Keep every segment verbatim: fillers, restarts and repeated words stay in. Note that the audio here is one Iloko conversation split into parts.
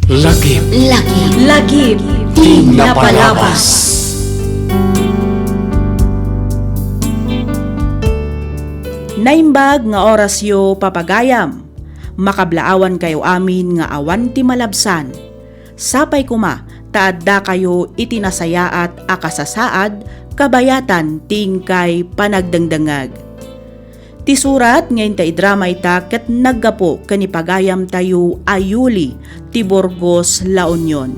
Lagip. Lagip. Lagip. Ti napalabas. Naimbag nga orasyo, papagayam. Makablaawankayo amin nga awan ti malabsan. Sapay koma ta addakayo iti nasayaat a kasasaad kabayatan ti inkay panagdengdengngeg. Ti surat nga inta idrama ita ket naggapu ken ni pagayamtayo a Yuli ti Burgos, La Union.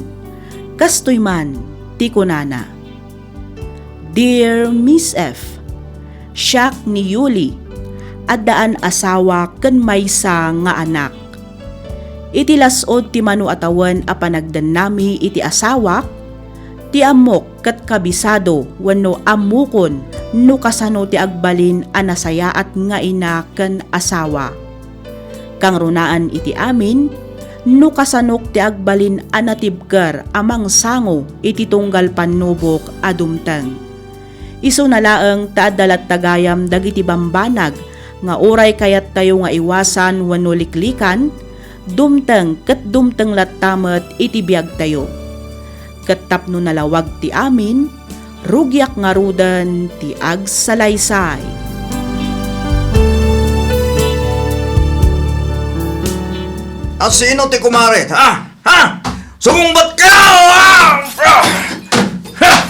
Kastoy man ti kunana, "Dear Miss F, siak ni Yuli, addaan asawa ken maysa nga anak. Iti las-ud ti mano a tawen a panagdennami iti asawak, ti ammok ket kabisado wenno ammokon no kasano ti agbalin a nasayaat nga ina ken asawa. Kangrunaan iti amin, no kasanok ti agbalin a natibker a mangsango iti tunggal pannubok a dumteng. Isuna laeng ta adda latta gayam dagiti bambanag nga uray kayattayo nga iwasan wenno liklikan, dumteng ket dumteng latta met iti biagtayo. Ket tapno nalawag ti amin, rugiak ngaruden ti agsalaysay." A sino ti kumare? Ha? Ha? Sumungbat ka! Ah! Ah! Ah!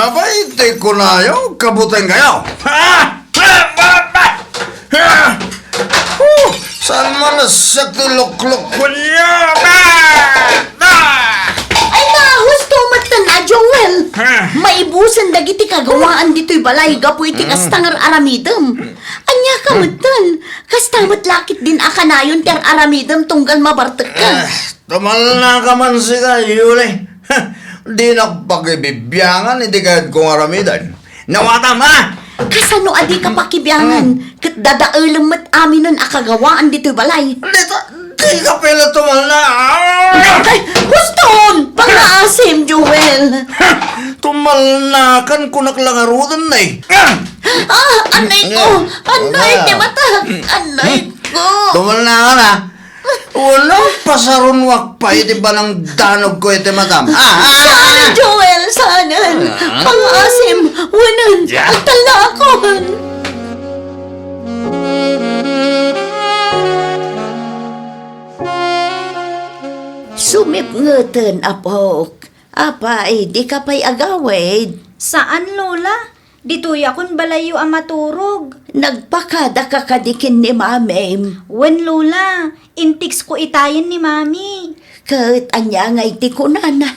Apay, ti kunayo, kabuteng kayo? Ha? Ah! Ah! Ah! Huh! Saan man nasyak ti luklok ko niya? Ah! Ah! Ay, mahusto met ta, Joel. Ah! Maibusen dagiti kagawaan ditoy balay gapu iti kasta nga aramidem. Ania ka metten? Kasta met la ketdin a kanayon ti ar-aramidem tunggal mabartekka. Ah, tumalna ka man sika, Yuli. Dinak pakibibiangan iti kayatko nga aramiden. Nawatam, ha? Kasano a dika pakibiangan? Hmm. Ket dadaelem met aminen a kagawaan ditoy balay. Dita, dika pay la tumalna. Ah! Ay, huston! Pangaasim, Joel! Tumalnakan, kunak la ngaruden, eh. Ah! Ah, anay ko! Anay ti matak! Anay ko! Tumalna ka na. Wala, pasarunuak pay iti banangdanog ko iti matam. Ah, ah, ah, ah. Saan, Joel, saan? Ah. Pangaasim, wanen, agtalnakon. Sumipngeten, apok. Apay, dika pay agawid? Saan, Lola. Ditoyakon balayyo a maturog. Nagpakadaka kadi ken ni Mamim? Wen, Lola. Intiksko itayen ni Mami. Ket ania ngay ti kunana?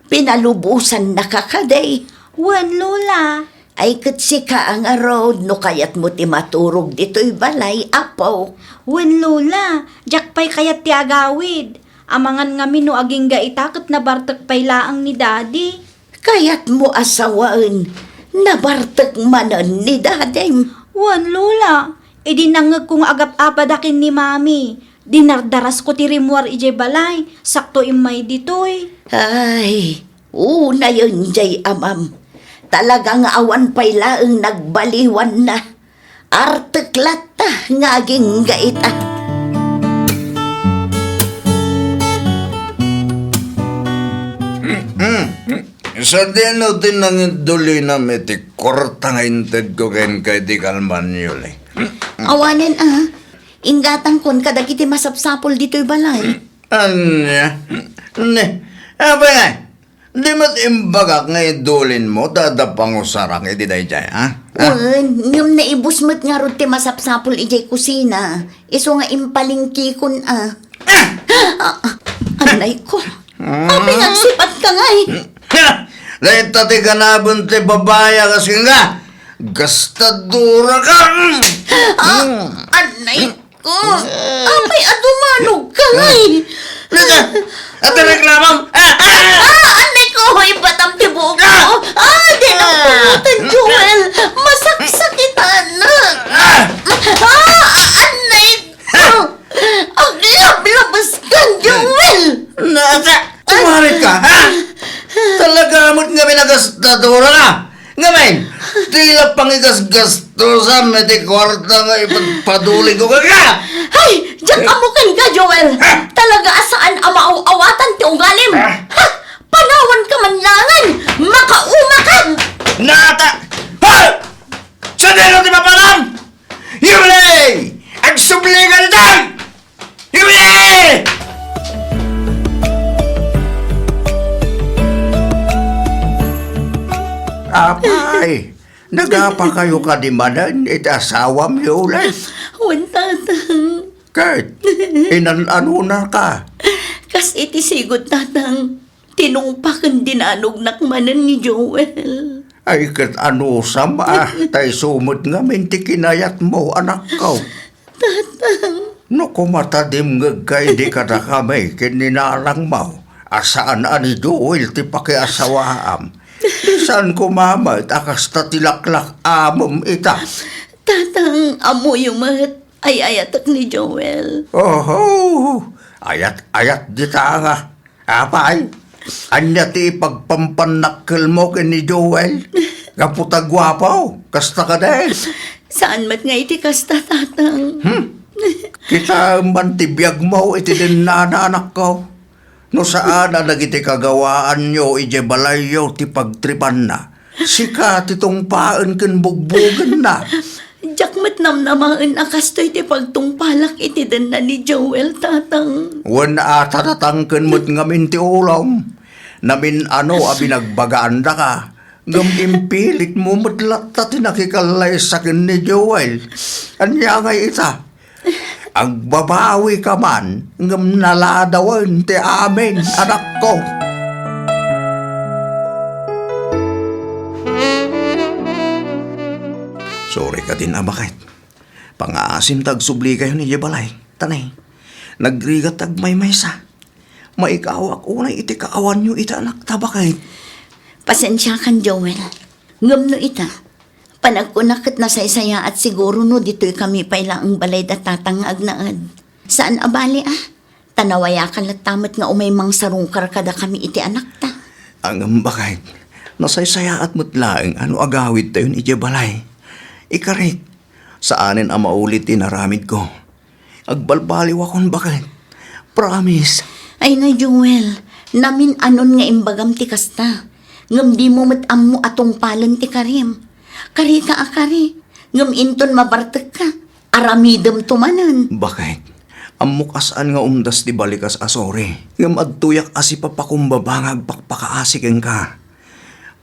Pinalubosannaka kadi? Wen, Lola. Ay, ket sika a ngarud, no kayatmo ti maturog ditoy balay, apo. Wen, Lola. Diak pay kayat ti agawid. Amangan ngamin no agingga ita ket nabartek pay laeng ni Daddy. Kayatmo a sawen, nabartek manen ni Dadim? Wen, Lola. Idi nangngegko nga agap-apada ken ni Mami, dinardarasko ti rimmuar idiay balay, sakto immay ditoy. Ay, unayen jay amam. Talaga nga awan pay laeng nagbaliwanna. Artek latta nga agingga ita. Sadino ti nangidulinam iti kuarta nga intedko kenka iti kalman, Yuli? Awanen, a. Inggatangkon kadagiti masapsapul ditoy balay. Ania? Ne, apay ngay? Di met imbagak nga idulinmo ta adda pangusarak iti daydiay, a? A? Wen, ngem naibus met ngarud ti masapsapul idiay kusina. Isu nga impalingkikon, a. Ah! Ah, anay ko. Ah. Apay nga agsipatka ngay? Dayta ti ganaben ti babai a kas kenka. Gastadora ka. Ah, anay ko. Apay a dumanog ka ngay? Nika, ati reklamam. Ah, ah, ah, anay ko, hoy, batam ti buok ko. Ah, di na pulutan, Joel. Masaksakitan. Ah, ah, anay ko. Aglablabas kan, Joel. Nasa, kumarit ka, ha? Talaga met nga binagastadora ka. Ngamin, tila pangigasgastusam iti kuarta nga ipagpaduli ko kaka! Ay, diak ammoken ka, Joel. Ha? Talaga Apay, nagapakayo kadi manen iti asawam, Yoli? Wen, Tatang. Ket, inan-anonaka? Kas iti sigud, Tatang, tinungpa ken dinanognak manen ni Joel. Ay, ket anusam a, ta isu met ngamin ti kinayatmo, anakko. Tatang. No koma ta dimngegka idi kadakami ken ni nanangmo a saan a ni Joel ti pakiasawaam, saan koma met a kasta ti laklak-amem ita. Tatang, ammoyo met, ay-ayatek ni Joel. Oho, ayat-ayat dita nga. Apay, ania ti ipagpampannakkelmo ken ni Joel? Gapu ta guapo, kasta kadi? Saan met nga iti kasta, Tatang. Hmm? Kitaem man ti biagmo iti dennana, anakko. No saan a dagiti kagawaanyo idiay balayyo ti pagtripanna, sika ti tungpaen ken bugbogenna. Diak met namnamaen a kastoy ti pagtungpalak iti denna ni Joel, Tatang. Wen a, tatatangken met ngamin ti ulom. Namin-ano a binagbagaandaka, ngem impilitmo met latta ti nakikallaysa ken ni Joel. Ania ngay ita? Agbabawika man, ngem naladawen ti amin, anakko. Sorry kadin a, baket. Pangaasim ta agsublikayon idiay balay. Ta ne, nagrigat ta agmaymaysa. Maikawak unay iti kaawanyo ita, anakta, baket. Pasensiakan, Joel. Ngem no ita, panagkunak ket nasaysayaat siguro no ditoykami pay laeng balay da Tatang nga agnaed. Saan a bali a, ta nawayakan latta met nga umay mangsarungkar kadakami iti anakta. Ngem, baket, nasaysayaat met laeng a no agawidtayon idiay balay. Ikarik, saanen a maulit ti inaramidko. Agbalbaliwakon, baket. Promise. Ay na, Joel, namin-anon nga imbagam ti kasta. Ngem dimo met ammo a tungpalen ti karim. Karika a kari, ngem inton mabartekka, aramidemto manen. Baket, ammok a saan nga umdas ti balikas a sorry. Ngem adtoyak a sipapakumbaba nga agpakpakaasi kenka.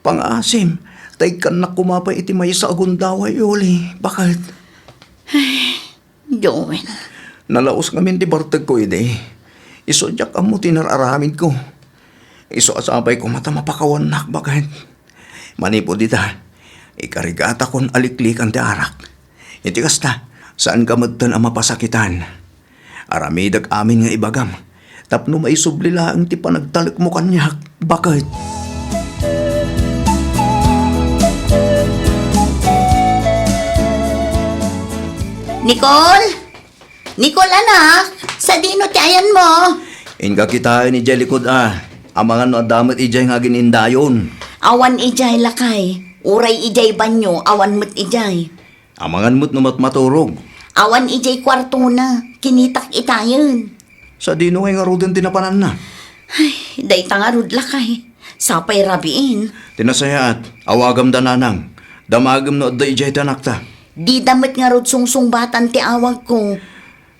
Pangaasim, ta ikkannak koma pay iti maysa a gundaway, Yoli. Baket. Joel. Nalaus ngamin ti bartekko idi. Isu diak ammo ti inar-aramidko. Isu a sapay koma ta mapakawannak, baket. Manipud ita, ikarigatakon a liklikan ti arak. Iti kasta, saanka metten a mapasakitan. Aramidek amin nga ibagam, tapno maisubli laeng ti panagtalekmo kaniak, baket. Nicole? Nicole, anak, sadino ti ayanmo? Inka kitaen idiay likud a. Amangan no adda met idiay nga agin-indayon. Awan idiay, lakay. Uray idiay banio, awan met idiay. Amangan met no matmaturog. Awan idiay kuartona. Kinitak itayen. Sadino ngay ngaruden ti napananna? Ay, dayta ngarud, lakay. Sapay rabiin. Ti nasayaat, awagam da nanang. Damagem no adda idiay ti anakta. Dida met ngarud sungsungbatan ti awagko.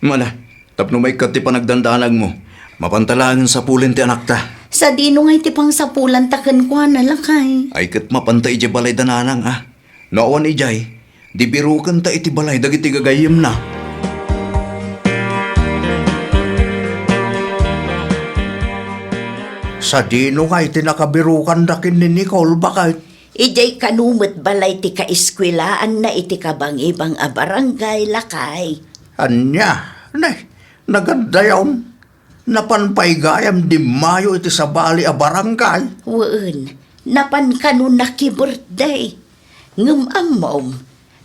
Mala, tapno maikkat ti panagdandanagmo, mapanta laengen sapulen ti anakta. Sadino ngay ti pangsapulanta kenkuana, lakay? Ay, ket mapanta idiay balay da nanang a. No awan idiay, di birukenta iti balay dagiti gagayyemna. Sadino ngay ti nakabirukanda ken ni Nicole, baket? Idiay kano met balay ti kaeskuelaanna iti kabangibang a barangay, lakay. Ania? Ne, nagandayon? Napan pay gayam dimmayo iti sabali a barangay? Wen, napan kano naki-birthday. Ngem ammom,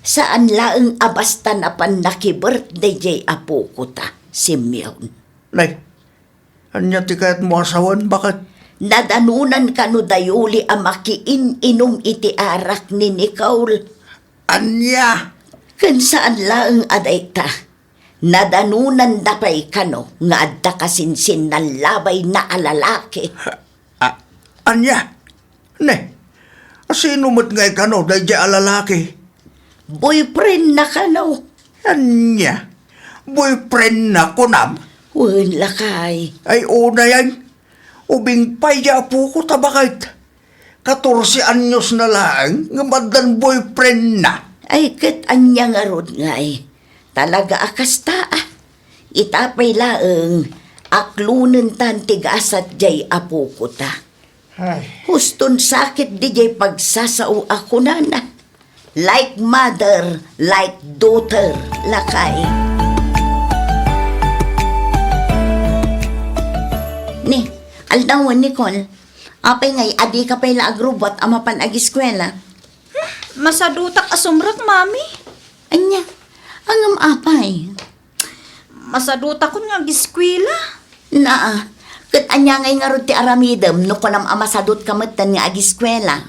saan laeng a basta napan naki-birthday diay apoko ta, Simeon. Nay, ania ti kayatmo a sawen, baket? Nadanonan kano da Yoli a makiin-inum iti arak ni Nicole. Ania? Ken saan laeng a dayta. Nadanonanda pay kano nga adda kasinsinnalabay na a lalaki. A-, ania? Ne, asino met ngay kano daydiay a lalaki? Boyfriend na kano. Ania? Boyfriend na kunam? Wen, lakay. Ay, unayen. Ubing pay di apoko ta baket. Katorse anyos na laeng ngem addan boyfriend na. Ay, ket ania ngarud ngay? Talaga a kasta, a. Ita pay laeng, aklonentan ti gasat jay apokota. Ay. Huston sakit di jay pagsasao a kunana. Like mother, like daughter, lakay. Ni, aldawen, Nicole. Apay ngay, adika pay la agrubbuat a mapan agiskuela? Hmm, masadutak a sumrek, Mami. Ania? Ngem apay? Masadutakon nga agiskuela. Naa, ket ania ngay ngarud ti aramidem no kunam a masadutka metten nga agiskuela?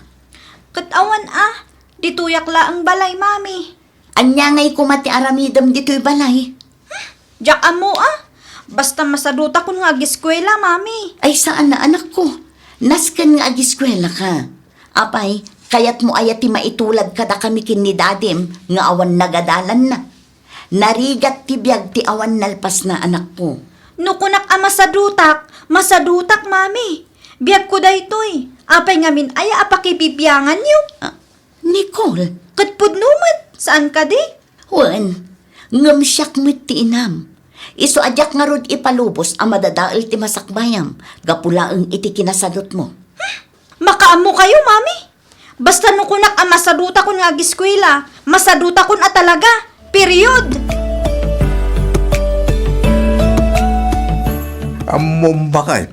Ket awan a, ditoyak laeng balay, Mami. Ania ngay koma ti aramidem ditoy balay? Diak ammo a. Basta masadutakon nga agiskuela, Mami. Ay, saan a, anakko. Nasken nga agiskuelaka. Apay, kayatmo aya ti maitulad kadakami ken ni Dadim nga awan nagadalanna? Narigat ti biag ti awan nalpasna, anakko. No kunak a masadutak, masadutak, Mami. Biagko daytoy. Apay ngamin aya a pakibibianganyo? Ah, Nicole. Ket pudno met, saan kadi? Wen, ngem siak met ti inam. Isu a diak ngarud ipalubos a madadael ti masakbayam gapu laeng iti kinasadutmo. Makaammo kayo, Mami? Basta no kunak a masadutakon nga agiskuela, masadutakon a talaga. Period! Ammom, baket,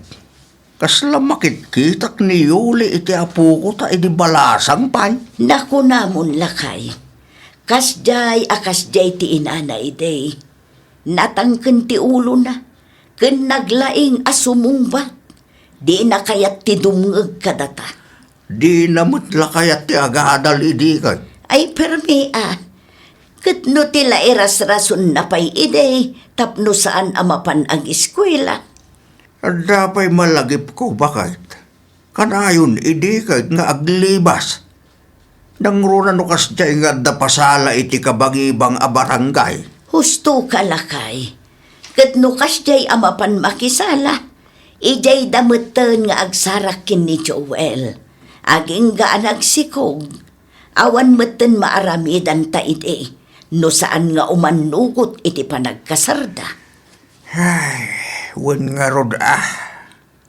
kasla makitkitak ni Yuli iti apokota idi balasang pay. Nakunamon, lakay. Kasdiay a kasdiay ti inana idi. Natangken ti ulona, ken naglaing a sumungbat. Dina kayat ti dumngeg kadata. Dina met la kayat ti agadal idi ket. Ay, permi a. Ket no ti la irasrasonna pay idi tapno saan a mapan agiskuela. Adda pay malagipko, baket. Kanayon idi ket nga aglibas. Nangruna no kasdiay nga adda pasala iti kabangibang a barangay. Husto ka, lakay. Ket no kasdiay a mapan makisala, idiay da metten nga agsarak ken ni Joel. Agingga a nagsikog. Awan metten maaramidanta idi, no saan nga umannugot iti panagkasarda. Ay, wen ngarud a.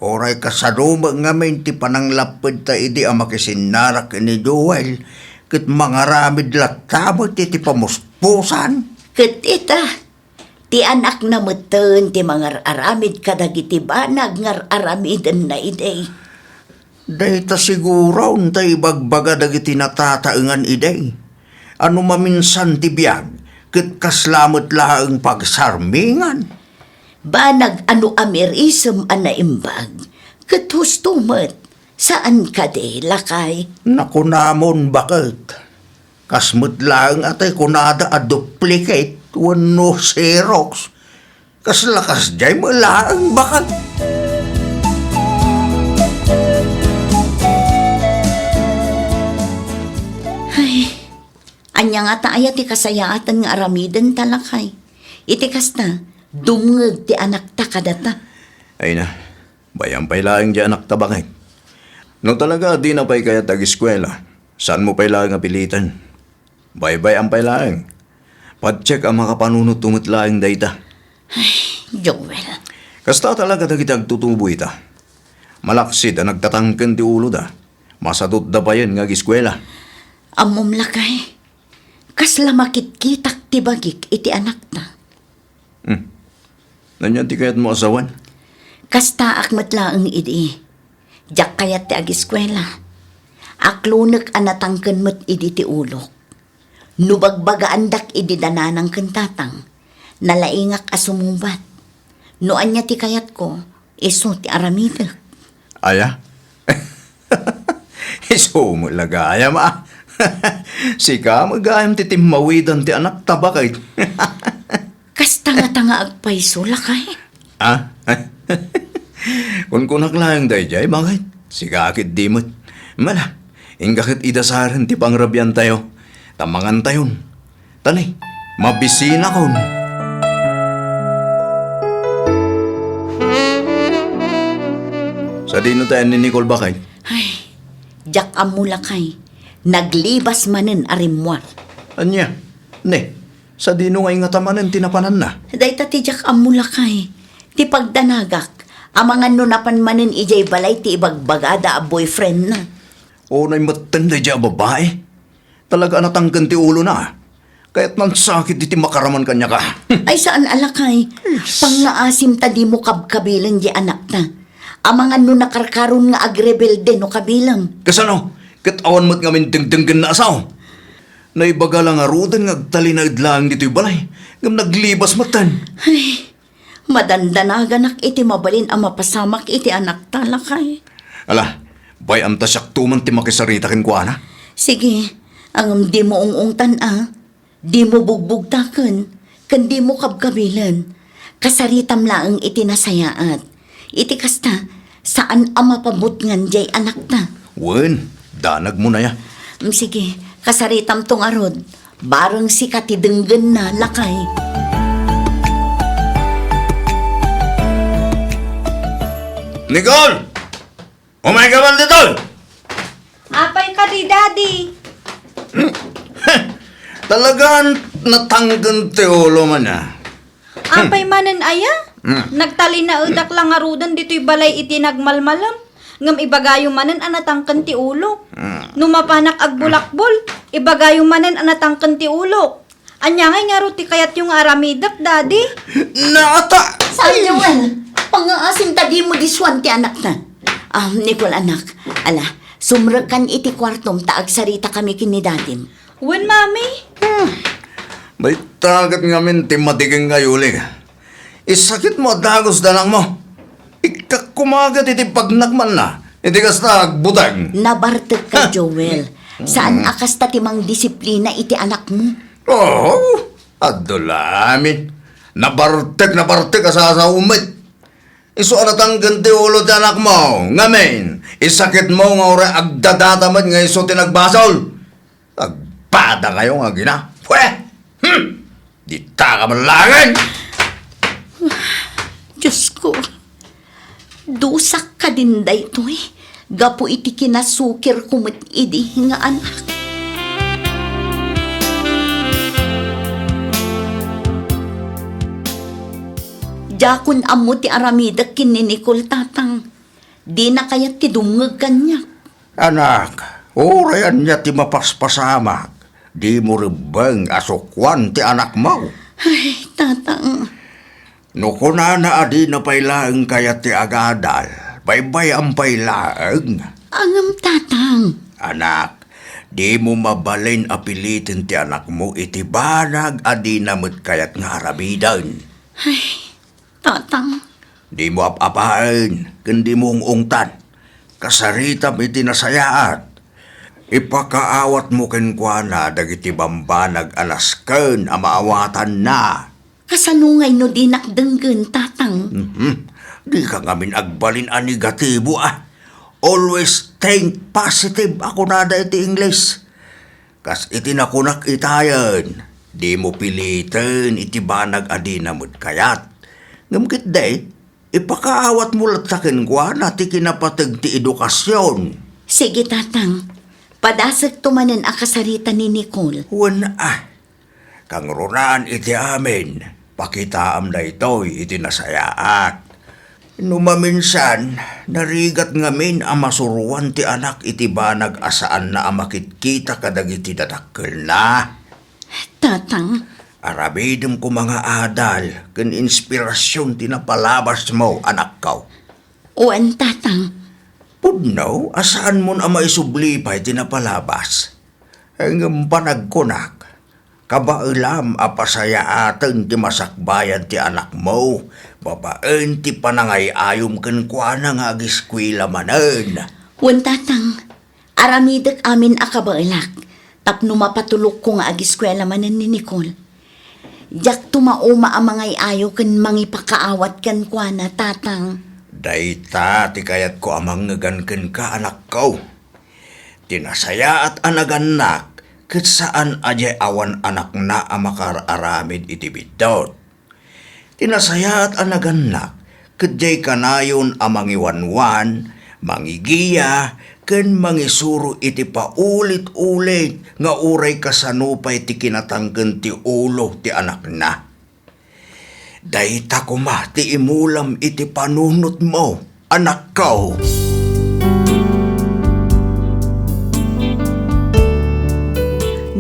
Uray kasano met ngamin ti pananglappedta idi a makisinnarak ken ni Joel, ket mangaramid latta met iti pamuspusan. Ket ita, ti anakna metten ti mangar-aramid kadagiti banag nga ar-aramidenna idi. Dayta siguron ta ibagbaga dagiti natataengan idi. A no maminsan ti biag, ket kasla met laeng pagsarmingan. Banag a no amirisem a naimbag, ket husto met, saan kadi, lakay? Nakunamon, baket. Kas met laeng a tay kunada a duplicate wenno Xerox. Kasla kasdiay met laeng, baket. Ay, ania ngata aya ti kasayaatan nga aramidenta, lakay? Iti kasta, dumngeg ti anakta kadata. Ay na, bay-am pay laeng ti anakta, baket. No talaga a dina pay kayat agiskuela, saanmo pay laeng a piliten. Baybay-am pay laeng. Patiek a makapanunotto met laeng dayta. Ay, Joel. Kasta talaga dagiti agtutubo ita. Malaksid a nagtatangken ti uloda. Masadutda payen nga agiskuela. Ammom, lakay, kasla makitkitak ti bagik iti anakta. Hmm. Ania ti kayatmo a sawen? Kastaak met laeng idi. Diak kayat ti agiskuela. Aklonek a natangken met idi ti ulok. No bagbagaandak idi da nanang ken tatang, nalaingak a sumungbat. No ania ti kayatko, isu ti aramidek. Aya? Isu met la gayam, a. Sika met gayam ti timmawidan ti anakta, baket. Kasta ngata nga agpayso, lakay? Ah? Kunkunak laeng daydiay, baket? Sika ket di met. Mala, inka ket idasaren ti pangrabiantayo. Ta mangantayon. Tani, mabisinakon. Sadino tayo ni Nicole, baket? Ay, Diak ammo, lakay. Naglibas manen a rimmuar. Ania? Ne, sadino nga ingata manen ti napananna? Dayta ti diak ammo, lakay. Ti pagdanagak, amangan no napan manen idiay balay ti ibagbagada a boyfriendna. Unay metten daydiay a babai. Talaga a natangken ti ulona. Kayat nansakit iti makaraman kaniaka. Ay, saan a lakay. Yes. Pangngaasim ta dimo kabkabilen diay anakta. Amangan no nakarkaron nga agrebelde no kabilem. Kasano? Ket awan met ngamin dengdenggenna a sao. Naibaga la ngaruden nga agtalinaed laeng ditoy balay, ngem naglibas metten. Ay, madandanaganak iti mabalin a mapasamak iti anakta, lakay. Ala, bay-am ta siakto man ti makisarita kenkuana. Sige, ngem dimo ung-ungtan a. Dimo bugbugtaken, ken dimo kabkabilen. Kasaritam laeng iti nasayaat. Iti kasta, saan a mapabutngan diay anakta. Wen, danagmo aya. Mm, sige, kasaritamto ngarud. Bareng sika ti denggenna, lakay. Nicole! Umayka man ditoy! Apay kadi, Daddy? Talaga a natangken ti ulo man, ah. Apay manen aya? Hmm. Nagtalinaedak la ngaruden ditoy balay iti nagmalmalem. Ngem ibagayo manen a natangken ti ulok. Hmm. No mapanak agbulakbol, ibagayo manen a natangken ti ulok. Ania ngay ngarud ti kayatyo nga aramidek, Daddy? Nata! Saan, Joel? Pangngaasim ta dimo disuan ti anakta. Ah, Nicole, anak. Ala, sumrekkan iti kuartom ta agsarita kami ken ni Dadim. Wen, Mami. Hmm. Baitagat ngamin ti madikeng nga yulig. Isakitmo a dagus da anakmo. Ikkak kumagat iti pagnakmanna. Iti kasta, agbuteng. Nabartek ka, Joel. Saan a kasta ti mangdisiplina iti anakmo? Oo, adu la amin. Nabartek, nabartek a sasaom met. Isu a natangken ti ulo ti anakmo, ngamin, isakitmo nga uray agdadata met nga isu ti nagbasol. Agpada kayo nga agina. Pwe! Hmm! Dita ka man laengen! Diosko, dusak kadin daytoy gapu iti kinasukirko met idi nga anak. Diakon ammo ti aramidek ken ni Nicole, Tatang. Dina kayat ti dumngeg kaniak. Anak, uray ania ti mapaspasamak, dimo rebbeng a sukuan ti anakmo. Ay, Tatang. No kunana a dina pay laeng kayat ti agadal, baybay-am pay laeng. Ngem, Tatang. Anak, dimo mabalin a piliten ti anakmo iti banag a dina met kayat nga aramiden. Ay, Tatang. Dimo ap-apaen ken dimo ung-ungtan. Kasaritam iti nasayaat. Ipakaawatmo kenkuana dagiti bambanag a nasken a maawatanna. Kasano ngay no dinak denggen, Tatang? Mhm. Dika ngamin agbalin a negatibo, ah. Always think positive a kunada iti Ingles. Kas iti nakunak itayen, dimo piliten iti banag a dina met kayat. Ngem ketdi, ipakaawatmo latta kenkuana ti kinapateg ti edukasyon. Sige, Tatang. Padasekto manen a kasarita ni Nicole. Wen a. Kangrunaan iti amin, pakitaam daytoy iti nasayaat. No maminsan, narigat ngamin a masuroan ti anak iti banag a saanna a makitkita kadagiti dadakkelna. Tatang. Aramidem koma nga adal ken inspirasyon ti napalabasmo, anakko. Wen, Tatang. Pudno a saanmon a maisubli pay ti napalabas. Ngem panagkunak, kabaelam a pasayaaten ti masakbayan ti anakmo babaen ti panangay-ayom kenkuana nga agiskuela manen. Wen, Tatang, aramidek amin a kabaelak tapno mapatulokko nga agiskuela manen ni Nicole. Diakto mauma a mangay-ayo ken mangipakaawat kenkuana, Tatang. Dayta ti kayatko a mangngegan kenka, anakko. Ti nasayaat a nagannak ket saan a diay awan anakna a makaar-aramid iti biddut. Ti nasayaat a nagannak ket diay kanayon a mangiwanwan, Mangigiya ken mangisuro iti paulit-ulit nga uray kasano pay ti kinatangken ti ulo ti anakna. Dayta koma ti imulam iti panunotmo, anakko.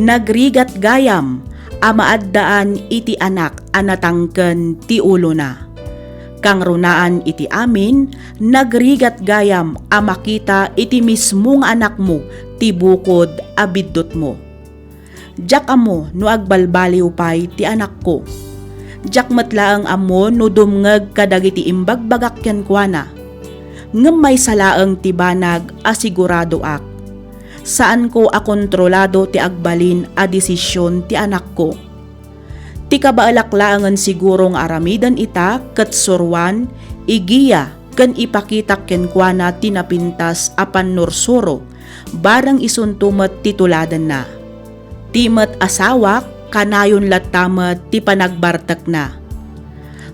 Nagrigat gayam a maaddaan iti anak a natangken ti ulona. Kangrunaan iti amin, nagrigat gayam a makita iti mismo nga anakmo ti bukod a biddutmo. Diak ammo no agbalbaliw pay ti anakko. Diak met laeng ammo no dumngeg kadagiti imbagbagak kenkuana. Ngem maysa laeng ti banag a siguradoak. Saanko a kontrolado ti agbalin a desisyon ti anakko. Ti kabaelak laengen siguro nga aramiden ita ket suroan, igiya, ken ipakitak kenkuana ti napintas a pannursuro, bareng isunto met ti tuladenna. Ti met asawak, kanayon latta met ti panagbartekna.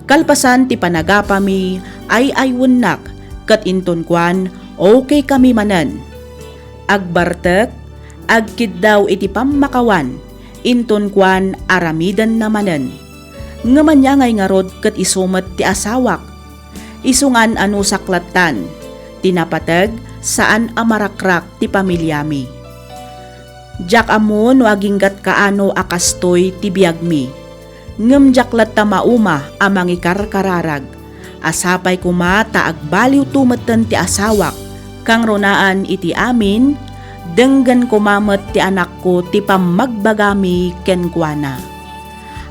Kalpasan ti panagapami, ay-aywennak, ket inton kuan, okay kami manen. Agbartek, agkiddaw iti pammakawan, inton kuan, aramidenna manen. Ngem ania ngay ngarud ket isu met ti asawak? Isu nga an-anusak lattan, ti napateg, saan a marakrak ti pamiliami. Diak ammo no aginggat kaano a kastoy ti biagmi. Ngem diak latta mauma a mangikarkararag. A sapay koma ta agbaliwto metten ti asawak, kangrunaan iti amin, denggen koma met ti anakko ti pammagbagami kenkuana.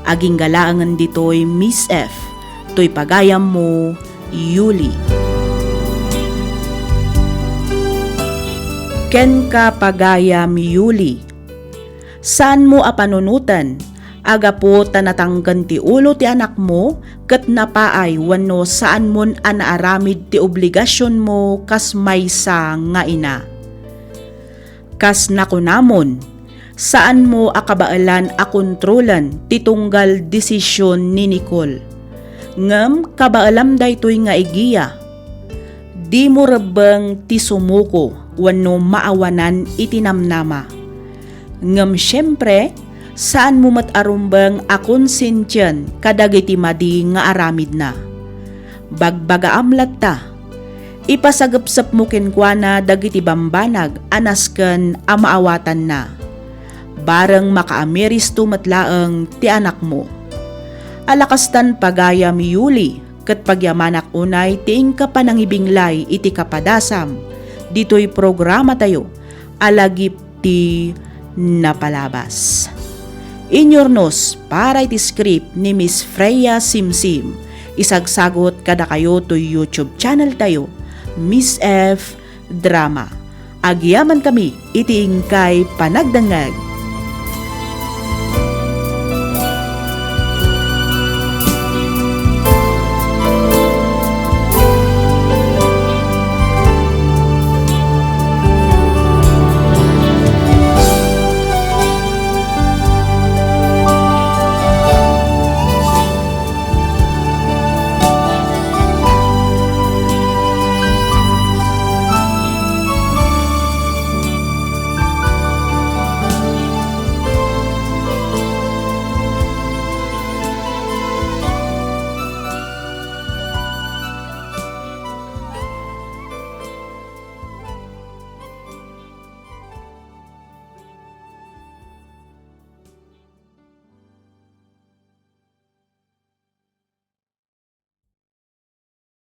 Agingga laengen ditoy, Miss F. Toy pagayammo, Yuli. Kenka, pagayam Yuli. Saanmo a panunoten, a gapu ta natangken ti ulo ti anakmo ket napaay wenno saanmon a naaramid ti obligasionmo kas maysa nga ina. Kas nakunamon, saanmo a kabaelan a kontrolen ti tunggal desision ni Nicole. Ngem kabaelam daytoy nga igiya. Dimo rebbeng ti sumuko wenno maawanan iti namnama. Ngem siempre, saanmo met a rumbeng a konsensien kadagiti madi nga aramidna. Bagbagaam latta, ipasagepsepmo kenkuana dagiti bambanag a nasken a maawatanna. Bareng makaamiristo met laeng ti anakmo. Alakastan pagayam, Yuli, ket pagyamanak unay ti inka panangibinglay iti kapadasam ditoy programatayo a Lagip ti Napalabas. Inyurnos para iti script ni Miss Freya Simsim. Isagsagot kadakayo toy YouTube channel tayo, Miss F Drama. Agyamankami iti inkay panagdengngeg.